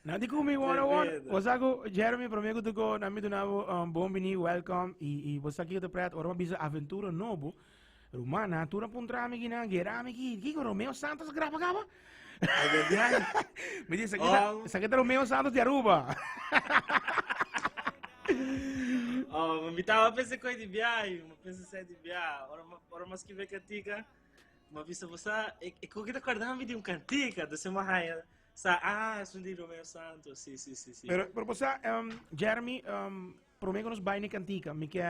Na di ku mi one on one. Osa ku Jeremy prome ku tuko na mi dunabo um, bon bini, welcome i i bosa ki te pret ora ma bisa aventura nobo. Rumana, tura puntra mi ki na gera mi ki kiko Romeo Santos graba kaba? Mi di sa Oh. sa kita Romeo Santos di Aruba. Oh, mi tava pensa coi di viaje, ma pensa sai di viaje. Ora ora mas que vê cantiga, ma vista você, e e que te acordava de um cantiga, do se mahaya. Sa ah, é um di Romeo Santos. Si, si, si, si. Pero pero bosa um, Jeremy um, prome ku nos bai ni cantica, mi ke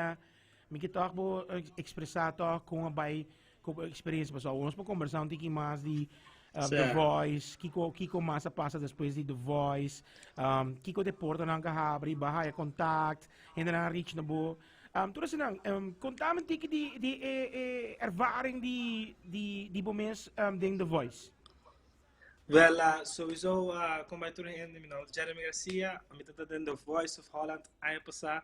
mi ke toch bo expresa toch con a bai con bo experiencia paso nos por conversa un tiki mas di The Voice, kiko kiko mas a pasa despues di The Voice, um, kiko deporte nan ka habri, ba haya contact, hende nan a reach na bo. Um, tur esnan, um, contame un tiki di di e, e ervaring di di di bo mes um, den The Voice. Wel, uh, sowieso, uh, kom bij tur hende, mi naam is Jeremy Garcia, mi tata den The Voice of Holland aña pasá,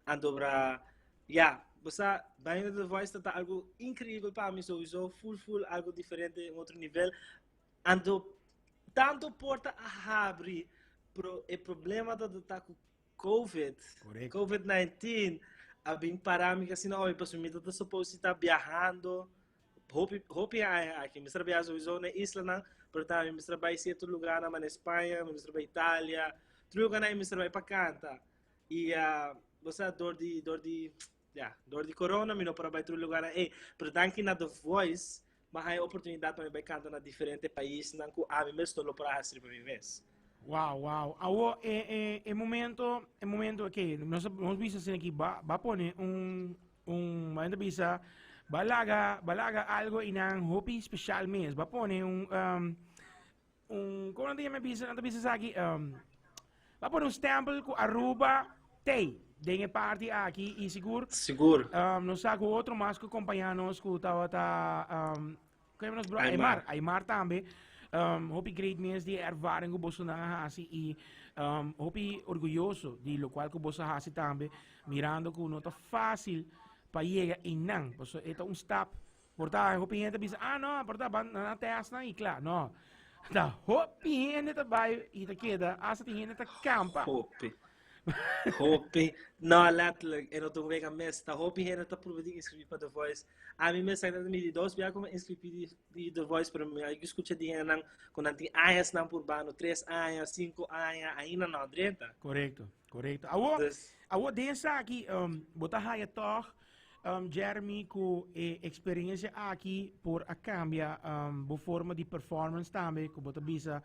andobra, ja, bosa, bijna The Voice tata algo increíble pa mi sowieso, full full algo diferente, un otro nivel. Ando, tanto porta a habri, pero e problema tata ta ku COVID, Correcto. COVID-19, a bin para mi kasi na oy, paso mi tata supposed ta viajando, Hopi, hopi aña aki. Mi mester biaha sowieso na islanan, pero tambe mi mester bai cierto lugarnan, manera España, mi mester bai Italia. Tur lugarnan mi mester bai pa canta. Y uh, bo sa, door di, door di, ja, door di corona mi no por a bai tur lugarnan ey. Pero danki na The Voice, mi a haya oportunidad pa mi bai canta na diferente paisnan cu ami mes no lo por a haci riba mi mes. Wow, wow. Awo, e, e, e momento, e momento, ok, nos, nos bisa asina aki, ba, ba pone un, Un man ta bisa, ba laga, ba laga algo y nan hopi special mes. Ba pone un, um, un, como nan ta yama bisa, nan ta bisa esaki, um, ba pone un stempel cu Aruba tey den e party aki y sigur, Sigur. um, nos sa cu otro mas cu acompaña nos cu tabata, um, Kaya nos bro Aymar. Aymar, Aymar tambe. Um, hopi great mes di ervaring ku boso nan a hasi i um, hopi orgulloso di lokual ku boso a hasi tambe, mirando ku no ta fácil pa yega einan. Paso e ta un stap. Por ta hopi hende ta bisa, ah no, por ta ban na test nan i kla. No. Ta hopi hende ta bai i ta keda, hasta tin hende ta kampa. Hopi. Hopi. No, letterlijk. En dat wega mes. Ta hopi hende ta probeer di inscribir pa The Voice. A mi mes dat mi di dos bia como inscribir di, di The Voice, pero mi hay escucha di hende nan con nan tin añas nan purbando, tres añas, cinco añas, ainda no drenta. Correcto, correcto. Awo, Dus, awo den esaki, um, bo ta haya toch, um, Jeremy, ku e experiencia aki por a cambia um, bo forma di performance tambe, ku bo ta bisa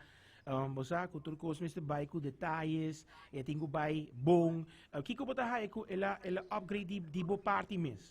Um, bo sa ku tur kos mester bai ku detayes, e tin ku bai bon. Uh, kiko bo ta haya ku el a, el a upgrade di, di bo parti mes?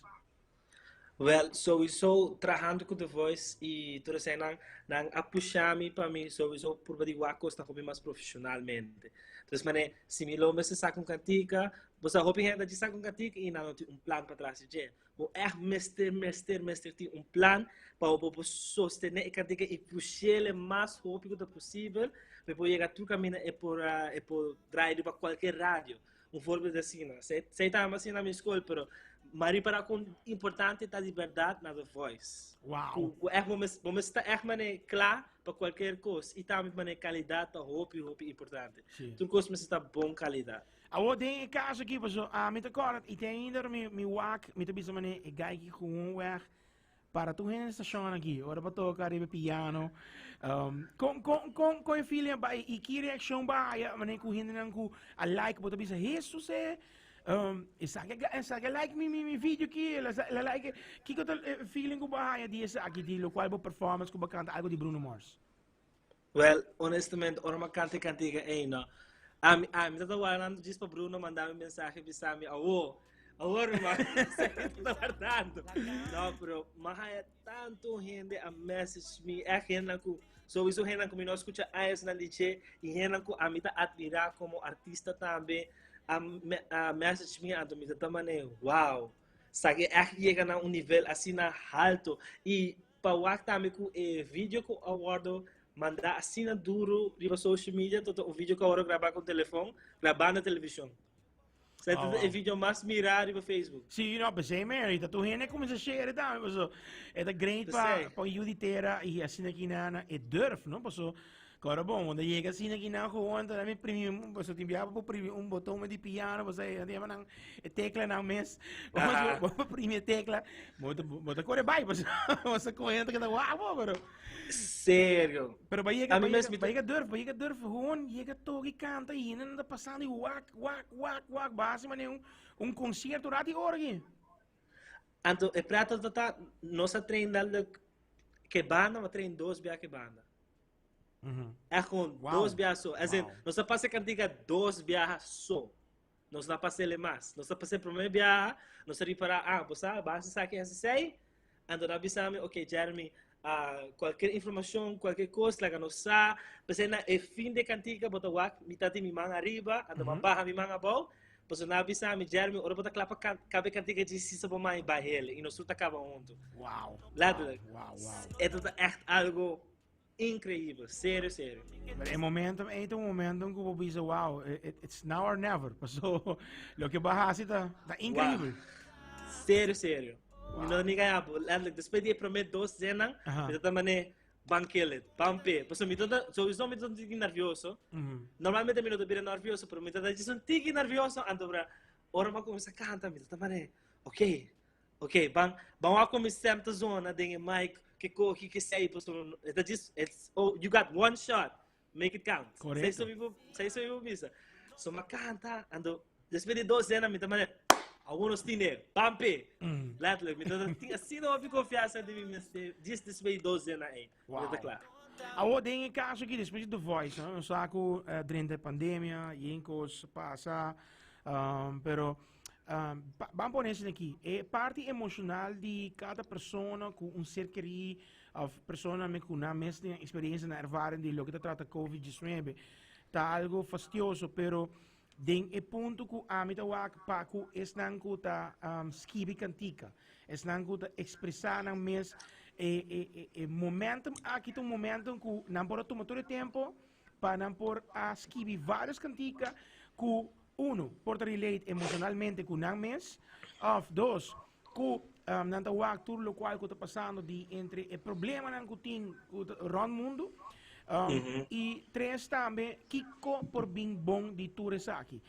Wel, sowieso trahando ku The Voice i tur eseinan, nan a pusha mi pa mi sowieso purba di wak kosnan hopi mas profesionalmente. Dus mane, si mi lo mester saka un kantika, bo sa hopi hende a djis saka un kantika i nan no tin un plan patras di dje. Bo ègt mester, mester, mester tin un plan pa bo por sostené e kantika i push'el mas hopi ku ta posibel pa e por yega tur kaminda e por e por draai riba kualke radio. Un voorbeeld asina. Sei sei ta asina na mi skol, pero m'a ripará kon importante ta di bèrdat na The Voice. Wow. Ku ku ègt bo mes bo mester ta ègt manera kla pa kualker kos i tambe manera kalidat ta hopi hopi importante. Sí. Tur kos mester ta bon kalidat. Awor den e kaso aki paso ami ta kòrda i te ainda ora mi mi wak mi ta bisa manera e guy aki gewoon weg para tur hende stashon aki ora pa toka riba e piano um, kon kon kon kon e feeling a bai i ki reakshon bo a haya manera ku hendenan ku a like bo ta bisa Hesus e um, esaki a esaki a like mi mi mi video aki el a like kiko ta e feeling ku bo a haya di esaki di lokual bo performance ku bo a kanta algo di Bruno Mars? Well, honestamente, ora mi canta e cantica ei, no. Ami, ami tata wardando djis pa Bruno manda mi mensaje bisa mi awo. Awor mi tata wardando. No, pero mi haya tanto hende a message mi, echt hendenan ku sowieso hendenan ku mi no a skucha añosnan di dje i hendenan ku ami ta admira komo artista tambe a a message mi anto mi ta mane wow. Sa ke echt yega na un nivel asina halto i Pa wak tambe ku e video ku a wordo manda asina duro riba social media tot un video ku a wordo grabá ku telefon, grabá na televishon. Sa Oh, e wow. video mas mirá riba Facebook. Sí, no, pesey Mary, ta tur hende kuminsá share tambe, paso e ta great pa Pesey. pa yu di tera i asina ki na na e durf, no? Paso Kora bon, wanda yega asina ki nan gewoon, ta mi primi, so tin biaba por primi un boton di piano, bo sa, e nan e tecla nan mes. Bo bo primi e tecla, bo ta bo ta kore bai, bo sa kon hende ta wak pero. Serio. Pero ba yega, ba yega, ba yega durf, ba yega durf gewoon, yega toki kanta i hende ta pasando i wak, wak, wak, wak, ba hasi mane un un concierto rati ora ki. Anto e prato ta ta, nos a train dadelijk ke banda, ma train dos bia ke banda. Echt gewoon dos biaha so. As in, nos a pasa cantica dos biaha so. Nos no a pasele mas. Nos a pasa primer biaha, nos a ripara, ah, bo sa, basta sa que hace sei. Anto na bisami, ok, Jeremy, cualquier información, cualquier cosa, laga nos sa. Pese na e fin de cantica, bo ta wak, mi tati mi man arriba, anto mm baja mi man abou. Paso na bisami, Jeremy, ora bo ta klapa kan, kabe cantica di sisa bo man ba hele, y nos tur ta kaba junto. Letterlijk. Eto ta echt algo Increíbel, serio, serio. Pero e momentum ei ta un momentum ku bo bisa, wow, it's now or never. Paso, loke bo a hasi ta, ta increíbel. Wow. Serio, serio. Wow. Mi no ni kaya bo, letterlijk, después di e promé dos zinnen, mi ta mane, ban kill it, ban pe. Paso mi ta, sowieso mi ta un tiki nervioso. Normalmente mi no ta bira nervioso, pero mi ta djis un tiki nervioso, anto bra, ora mi a kuminsá kanta, mi ta mane, ok, Ok, ban, ban wak kon mi stem ta zona den e mic, ke koki, ke sei, pasobra e ta djis, it's, oh, you got one shot, make it count. Correcto. Sei so mi por, sei so mi por bisa. So m'a kanta, anto, despues di dos zena mi ta mane, awor nos tin e, ban p'e. Letterlijk, mi ta tin asina hopi konfiansa den mi mes, djis despues di dos zena ei, mi ta kla. Awor den e kaso aki despues di The Voice, no, nos sa ku drenta e pandemia, yen kos pasa, pero Ban pone esaki aki, e parti emocional di cada persona cu un ser kerí of persona me cu nan mes tin experiencia na ervaring di loke ta trata covid 19 ta algo fastioso, pero den e punto cu ami ta wak pa cu esnan cu ta skibi cantica, esnan cu ta expresa nan mes, e, e, e, e momentum aki ta un momentum cu nan por a tuma tur e tempo pa nan por a skibi varios cantica cu Uno, por ta relate emocionalmente cu nan mes. Of dos, cu nan ta wak tur locual cu ta pasando di entre e problemanan cu tin cu ta rond mundo. Y tres tambe, kico por bin bon di tur esaki?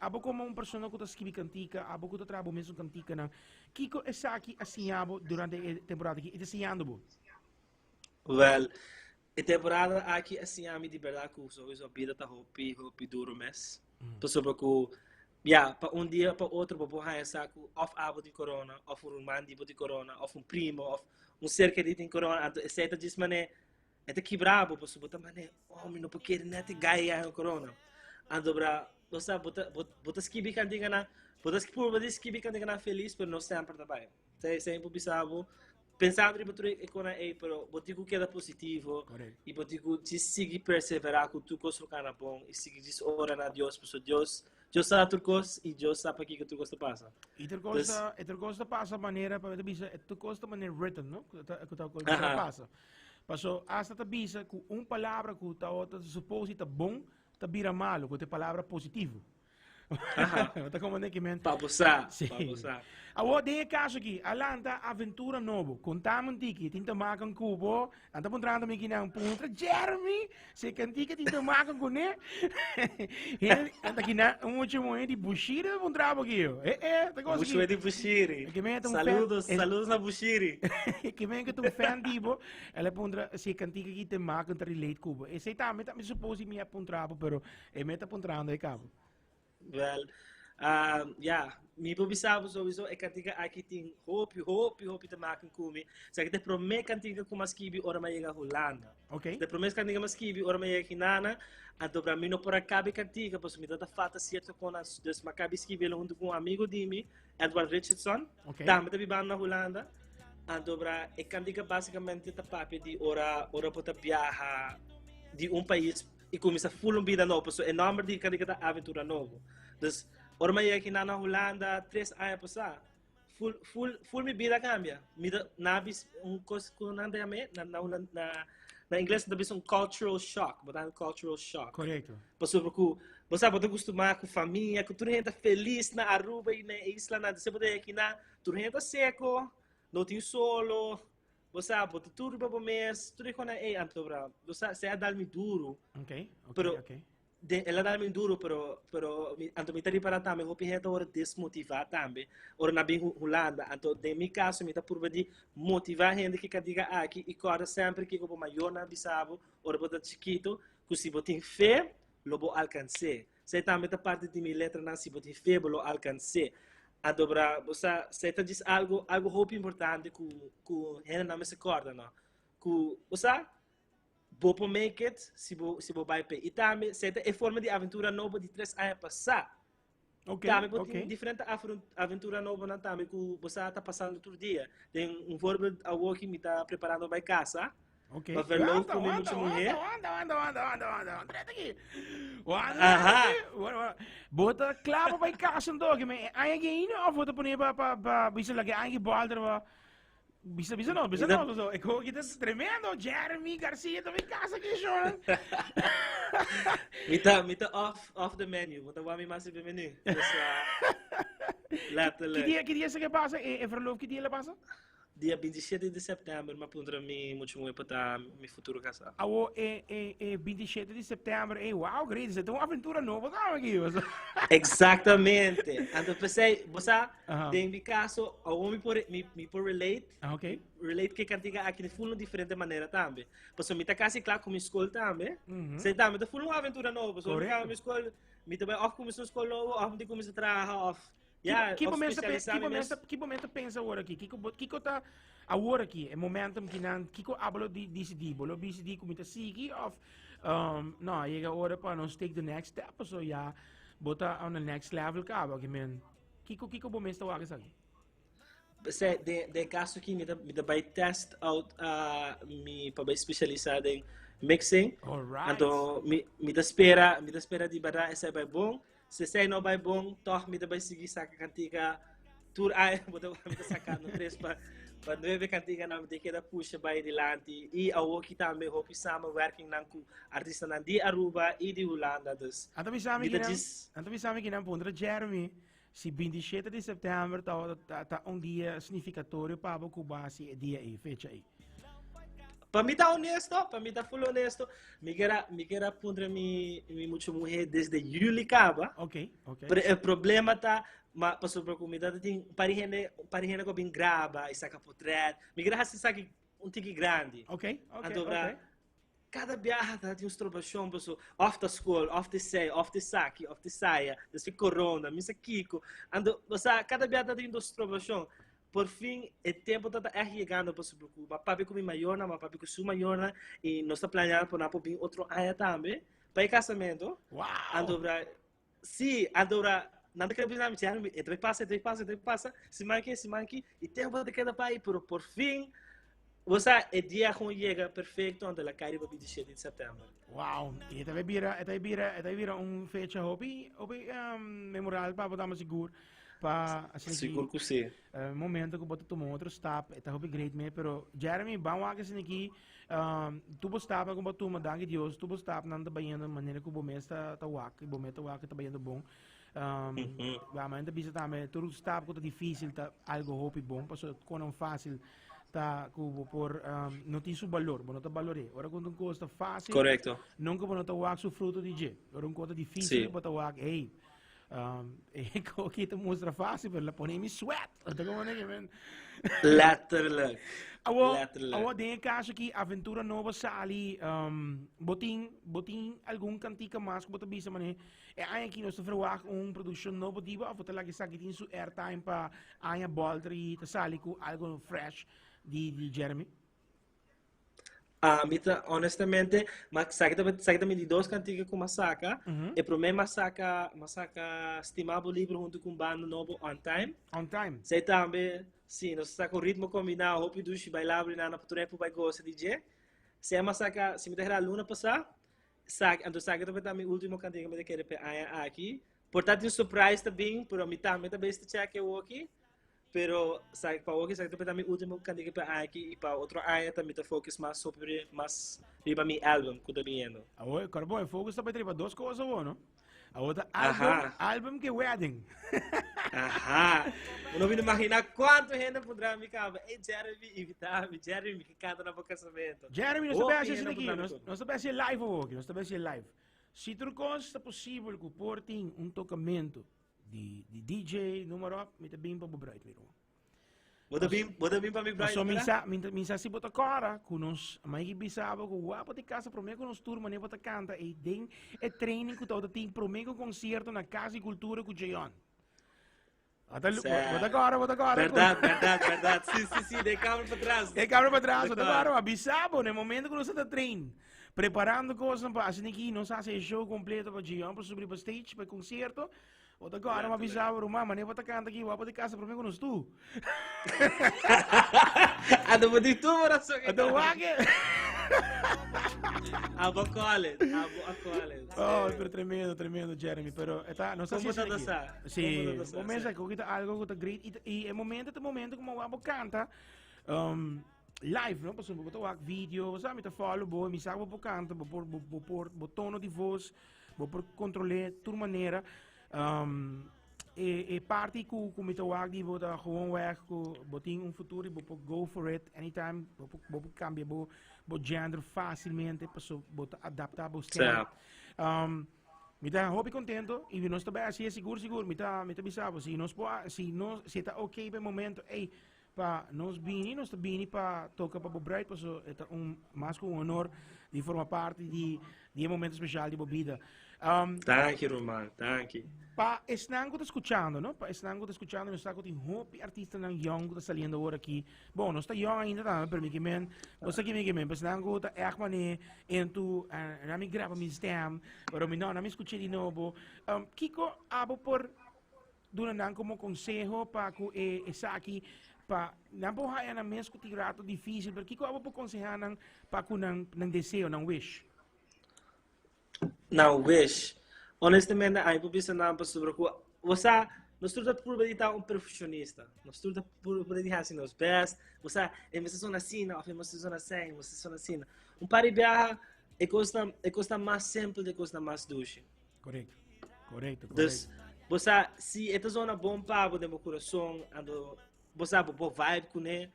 Abo como un persona cu ta skibi cantica, abo cu ta traha bo mesun canticanan, kico esaki a siña bo durante e temporada aki y ta siñando bo? Wel, E temporada aki a siña mi di berdad cu sowieso bida ta hopi, hopi duro mes. Pasobra cu, ya, pa un dia pa otro bo por haña sa cu of abo tin corona, of un ruman di bo tin corona, of un primo, of un ser keri tin corona. Anto esey ta djis mane, e ta kibra bo, pasobra bo ta mane, oh, mi no por kere net e guy haña corona. Anto bra, bo sa, bo ta, bo, bo ta skibi kantiganan, bo ta purba di skibi kantiganan felis, pero no semper ta bai. Esei esei por bisa bo. Pensando riba tur e kona ei, pero bo tin ku keda positivo. Correct. I bo tin ku djis sigui perseverá ku tur kos lo kana bon i sigui djis ora na Dios, pasobra Dios, Dios sa tur kos i Dios sa pakiko tur kos ta pasa. I tur kos ta, i tur kos ta pasa manera, pa mi ta bisa, tur kos ta manera written, no? Ku ta, ku ta, ku ta pasa. Paso hasta ta bisa ku un palabra ku ta ota suppose ta bon, ta bira malo, ku ta e palabra positivo. Ta como neki men. Pa bo sa, Sí. pa bo sa. Awor, den e caso aki, a lanta aventura nobo. Contame un tiki, tin te maken cu bo. Anta puntrando mi kinan puntra, Jeremy, se cantica tin te maken cu ne? Hende, anta kinan, un mucho moe di Bushiri ta puntra bo aki yo. Eh, eh, ta cosa Mucho aki. di Bushiri. Ke men ta un fan- Saludos, es- saludos na Bushiri. Ke men ke ta un fan di bo. El a puntra si cantica aki te maken ta relate cu bo. Esei tambe ta mi suppose mi a puntra bo, pero E me ta puntrando e cabo. Wel, ja, mi por bisa bo sowieso e cantica aki tin hopi, hopi, hopi te maken cu mi. Sa ki te prome cantica cu m'a skibi ora m'a yega Hulanda. Ok. Te prome cantica m'a skibi ora m'a yega Hinana, anto pra mi no por a cabe cantica, pasobra mi tata falta cierto cona, dus m'a cabe skibi el hunto cu un amigo di mi, Edward Richardson, Ok. tambe ta bibando na Hulanda. Anto bra, e cantica basicamente ta papia di ora, ora bo ta biaha di un pais i kuminsá ful un bida nobo. Pasobra e nòmber di Kantika ta Aventura Nobo. Dus, ora mi a yega akinan na Hulanda tres aña pasá, ful, ful, ful mi bida a kambia. Mi ta, nan a bisa un kos ku nan ta yama na, na, na, na, na ingles nan ta bisa un cultural shock. Bo ta un cultural shock. Korekto. Pasobra ku, bo sa, bo ta kustumá ku famia, ku tur hende ta felis na Aruba i na e islanan. Despues bo ta yega akinan, tur hende ta seko, no tin solo. Bo sa, bo ta tur riba bo mes, tur e konan ei, anto bra, bo sa, se a dal mi duro. Ok, Pero ok. de, el a dal mi duro, pero, pero mi, anto mi ta ripara tambe, hopi hende ta ora desmotiva tambe, ora nan bin Hulanda. Anto den mi caso, mi ta purba di motiva hende ki ka diga aki i corda semper kiko bo mayornan a bisa bo ora bo ta chikito, ku si bo tin fe, lo bo alcans'é. Esei tambe ta parti di mi letranan, si bo tin fe, bo lo alcans'é. Anto bra, bo sa, esei ta djis algo, algo hopi importante ku, ku hendenan mester corda, no? Ku, bo sa, bo por make it si bo, si bo bai p'e. I tambe, esei ta e forma di aventura nobo di tres aña pasá. Tambe bo tin diferente aventura nobonan tambe ku bo sa ta pasando tur dia. Den un voorbeeld awoki mi ta preparando bai casa. Ok. Pa verloof ku mi mucha muher. Wanta, wanta, wanta, wanta, wanta, wanta. Treta aki. Wanta, Aha. Wanta, wanta. Bo ta kla pa bai casa anto? Ke me aña ke ino of bo ta pone pa pa pa bisa lage aña ke bolter pa Bisa, bisa no, bisa no. So, ik hoor dat is tremendo. Jeremy Garcia ta bai casa aki, Sean. Mi ta off the menu. Bo ta wami mas riba menu. Dus, letterlijk. Ki dia se ke pasa? E verlof ki dia la pasa? Dia 27 di september m'a puntra mi mucho muhe pa ta mi futuro casá. Awo e 27 di september, ey, wow, great, esei ta un aventura nobo tambe aki, bo sa. Exactamente. Anto p'esei, bo sa, den mi caso, awo mi por, mi por relate, Ah, ok. relate ke cantica aki di full un diferente manera tambe. Pasobra mi ta casi cla cu mi school tambe. Esei tambe ta full un aventura nobo. Pasobra mi caba mi school, mi ta bai of cuminsa un school nobo, of mi ta cuminsa traha, of Ja, Ki of momento pe, specialisá ki mi mes. momento, ki momento pensa awor aki? Kiko bo- kiko ta awor aki? E momentum ki nan, kiko abo lo di, disidí? Bo lo disidí ku mi ta sigui of no, a yega ora pa nos take the next step, so ya bo ta on the next level kaba, ki men kiko kiko bo mes ta wak esaki? P'esei, den, den kaso aki mi ta, mi ta bai test out mi pa bai specialisá den mixing. Alright. Anto mi, mi ta spera, mi ta spera di berdad esei bai bon. Si esei no bai bon, tòg mi ta bai sigui saka kantika tur aña. Bo ta mi ta sakando tres pa nuebe kantikanan mi ta keda pusha bai dilanti. I awoki tambe hopi samenwerkingnan ku artistanan di Aruba i di Hulanda. Dus Anto mi sa mi mi ta kinan, djis. anto mi sa mi kinan puntra Jeremy si 27 di sèptèmber ta ta ta un dia signifikatorio pa bo ku bo hasi e dia ei, fecha ei. Pa mi ta honesto, pa mi ta full honesto, mi kier a, mi kier a puntra mi, mi mucho mujer desde juli caba. Ok. Pero e problema ta, ma pasobra cu mi tata tin un par di hende, un par di hende cu a bin graba y saca potret. Mi kier a haci esaki un tiki grandi. Ok, Anto bra, ok. cada biaha ta tin un strobacion paso of ta school, of ta esey, of ta esaki, of ta esaya, despues corona, mi sa kico. Anto, bo sa, cada biaha ta tin dos strobacion. Por fin e tempo ta ta echt yegando pasobra cu m'a papia cu mi mayornan, m'a papia cu su mayornan y nos ta planeando pa nan por bin otro aña tambe pa e casamento. Wow! Anto bra, si, anto bra, nan ta kere bisa mi, Jeremy, e ta bay pasa, e ta bay pasa, e ta bay pasa, siman aki, siman aki, y tempo ta keda bai, pero por fin, bo sa, e dia gewoon yega perfecto, anto el a cay riba 27 di september. Wow, y e ta bay bira, e ta bay bira, e ta bay bira un fecha hopi, hopi memoral pa bo dama sigur. Pa asina ki Sigur ku si. Momento ku bo ta tuma un otro stap, e ta hopi great me, pero Jeremy, ban wak asina ki, tur bo stapnan ku bo a tuma, danki Dios, tur bo stapnan ta bayendo manera ku bo mes ta ta wak, i bo mes ta wak ta bayendo bon. Ba, ma ta bisa tambe, tur stap ku ta difisil ta algo hopi bon, pasobra konan fasil ta ku bo por no tin su balor, bo no ta balor'é. Ora ku un kos ta fasil, nunka bo no ta wak su fruto di dje. Ora un kos ta difisil, bo ta wak, hey, E koki ta mustra fácil, pero la pone mi sweat. Ota como nigga, man. Letterlijk. Awo, Letterlijk. awo, den e caso aki, Aventura Nobo sali, bo tin, bo tin algun cantica mas ku bo ta bisa mané, e aña aki nos ta verwacht un produccion nobo di bo, of bo ta laga esaki tin su airtime pa aña bolter i ta sali ku algo fresh di Jeremy? Ah, mi ta, honestamente, ma saki ta, saki ta mi di dos cantica cu m'a saca. E prome m'a saca, m'a saca Stima Bo Libro hunto cu un banda nobo, On Time. On Time. Sei tambe, si, nos saca un ritmo combina, hopi dushi, bailable, nana, pa tur e por bai goza di dje. Sei m'a saca, si mi ta hera luna pasa, saki, anto saki ta mi ultimo cantica mi ta kere pe aña aki. Por ta tin surprise ta bin, pero mi tambe ta bes ta check e woki. Pero sa pa hopi sa ta mi último kantika pa aki i pa otro aña ta mi ta focus mas sobre mas riba mi album ku ta biniendo. Awo, Corbo, e focus ta riba dos cosas awo, no? Awo ta album, album ke wedding. Aha. Uno vino imagina cuánto gente podrá mi cama. Hey Jeremy, invítame. Jeremy, que canta na bo casamento. Jeremy, nos ta besi asina aki. Nos ta besi live awo aki. Nos ta besi live. Si tur cos ta posibel ku por tin un tocamento Di di DJ, noem maar op, mi ta bin pa bo bruid, mi ruman. Bo ta bin, bo ta bin pa mi bruid, So mi sa, mi, mi sa si bo ta kora, ku nos, mai ki bisa bo ku wapo di casa prome ku nos tour mane bo ta kanta e den e training ku ta tin prome ku concierto na Casa di Cultura ku Jeon. Bo ta, bo ta kora, bo ta kora. Verdad, verdad, verdad. Sí, sí, sí, de kamer pa tras. De kamer pa tras, bo ta kora, avisa bo, na e momento ku nos ta train. Preparando cosnan pa asina aki nos haci e show completo pa Gion pa subi riba stage pa e concierto. Bo ta gora ma bisa bo ruman, mane bo ta canta aki wapo di casa prome cu nos tu. Ando bo di tu morason. Ando wake. Abo college, abo a college. Oh, pero tremendo, tremendo, Jeremy. Pero eta, no sé si ta sa. Sí, comienza con algo que great y, y el momento, el momento como wabo canta, um, Live, no? Pasobra bo ta wak video, bo sa, mi ta follow bo, mi sa bo por canta, bo por, bo, bo por, bo tono di voz, bo por controlé tur manera. Um, e, e party ku, ku mi ta wak di bo ta gewoon weg, ku bo tin un futuro y bo por go for it anytime, bo por, bo por cambia bo, bo gender fácilmente, paso bo ta adapta bo stem. Um, mi ta hopi contento y nos ta bai hacié sigur sigur, mi ta, mi ta bisa bo, si nos por, si nos, si ta okay pa e momento, ey, Pa nos bini, nos ta bini pa toca pa bo bruid, paso e ta un mas cu un honor di forma parti di di e momento special di bo bida. Um, Danki ruman, danki. Pa esnan cu ta scuchando, no? Pa esnan cu ta scuchando, nos sa cu tin hopi artistanan young cu ta saliendo awor aki. Bon, nos ta young ainda tambe, pero mi ke men, bo sa ki mi ke men, pa esnan cu ta echt mane into, uh, na mi graba mi stem, pero mi no, na mi scuché di nobo. Um, kiko abo por Duna nan komo konseho pa ku e esaki pa nan por haya nan mes ku tin rato difísil, pero kiko abo por konsehá nan pa ku nan nan deseo, nan wish? Nan wish. Honestamente, ami por bisa nan pasobra ku bo sa, nos tur ta purba di ta un perfekshonista. Nos tur ta purba di hasi nos best. Bo sa, e mester sona asina òf e mester sona asei, e mester sona asina. Un par di biaha e kosnan e kosnan mas simpel ta e kosnan mas dushi. Correcto. Correcto, correcto. Dus, bo sa, si e ta zona bon pa bo den bo corazón, ando, bo sa, bo bo vibe kuné,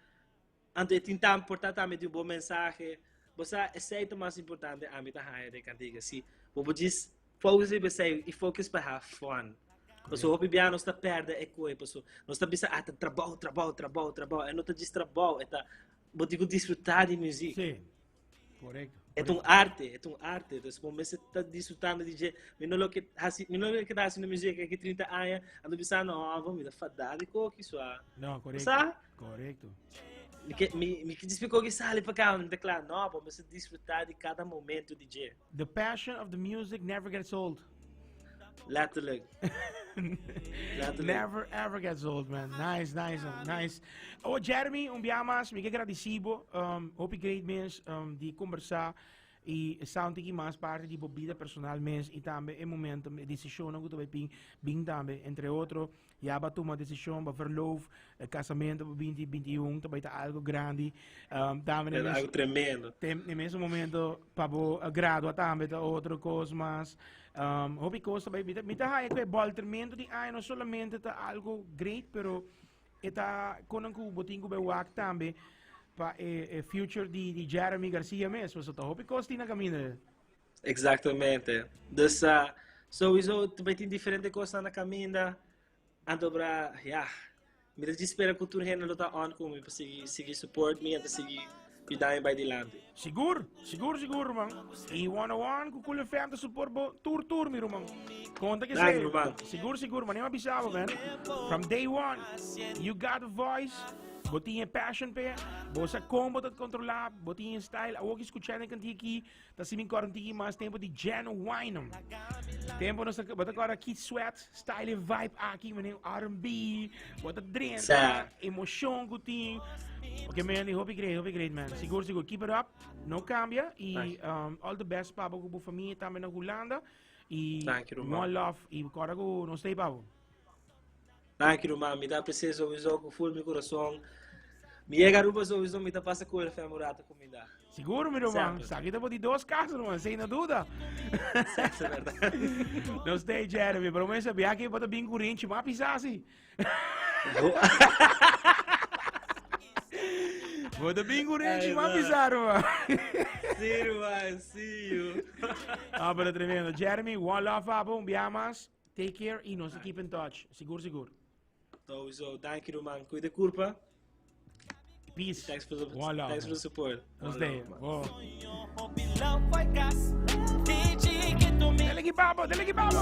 anto e tin tam, por ta tambe di un bon mensahe, bo sa, esei ta mas importante ami ta haña den kantiga. Si bo por djis focus riba esei i focus pa have fun. Paso hopi bia nos ta perde e koe, paso nos ta bisa, ah, ta trabou, trabou, trabou, trabou. E no ta djis trabou, e ta, bo tin ku disfruta di muziek. Sí. Correcto. E ta un arte, e ta un arte. Dus bo mester ta disfrutando di dje. Mi no lo ke hasi, mi no lo ke ta hasiendo muziek aki 30 aña, ando bisando, oh, bo mi ta fada di koki sua. No, correcto. Sa? Correcto. Mi ke, mi, mi ke djis koki sali pa ka, mi ta kla. No, bo mester disfruta di kada momento di dje. The passion of the music never gets old. Letterlijk. Letterlijk. Never ever gets old, man. Nice, nice, nice. Oh, Jeremy, un bia mas, mi ke gradisi bo. Um, hopi great mens um, di conversa y sound tiki mas parte di bo vida personal mens y tambe e momento, e decisionnan ku ta bai pin, bin tambe, entre otro, Ya ba tuma decision, ba verloof, e casamento pa 2021 ta bai ta algo grandi. Um, tambe na mes, algo tremendo. Tem, na mes momento pa bo gradua tambe ta otro cos mas. Um, hopi cos ta bai, mi ta, mi ta haya cu e boltermento di aña no solamente ta algo great, pero e ta conan cu bo tin cu bai wak tambe pa e, e future di, di Jeremy Garcia mes. Paso ta hopi cos tin na caminda. Exactamente. Dus uh, sowieso ta bai tin diferente cosnan na caminda. Anto bra, ja. Mi ta spera cu tur hende lo ta on cu mi pa sigui sigui support mi en ta sigui yuda mi bai dilanti. Sigur, sigur, sigur, ruman. Y one on one cu Cool FM ta support bo tur tur, mi ruman. Conta que Dank, ruman. Sigur, sigur, man. Bisa bo, man. From day one, you got a voice. Bo tin passion pe. Bo sa con bo ta controla. Bo tin style. Awo ki escucha den canti aki. Ta si mi kòrda un tiki mas tempo di Jen Wynum. Tempo nos ta bo ta kòrda Keith Sweat, style e vibe aki, meneer R&B, bo ta drenta, emoshon ku tin. Ok man, hopi great, hopi great man. Sigur, sigur, keep it up, no cambia y um, all the best pa bo ku bo familia tambe na Hulanda. Y Thank you, more love y kòrda ku nos stay pa bo. Danki ruman, mi ta aprecia sowieso cu full mi corazon. Mi yega Aruba sowieso mi ta pasa Cool FM un rato cuminda. Sigur mi ruman, saki ta bo di dos cas ruman, sin no duda. Sa verdad. Nos stay Jeremy, pero mesa biaki bo ta bin cu rinchi, ma pisa si. Bo ta bin cu rinchi, ma pisa ruman. Si ruman, see you. Ah, pero tremendo. Jeremy, one love abo, un bia mas. Take care y nos keep in touch. Sigur, sigur. Sowieso. Danki ruman. Cuida curpa. Peace. Thanks for the, One love. thanks for the support. Nos One day. love, man. Oh. Dale ki babo, dale ki babo.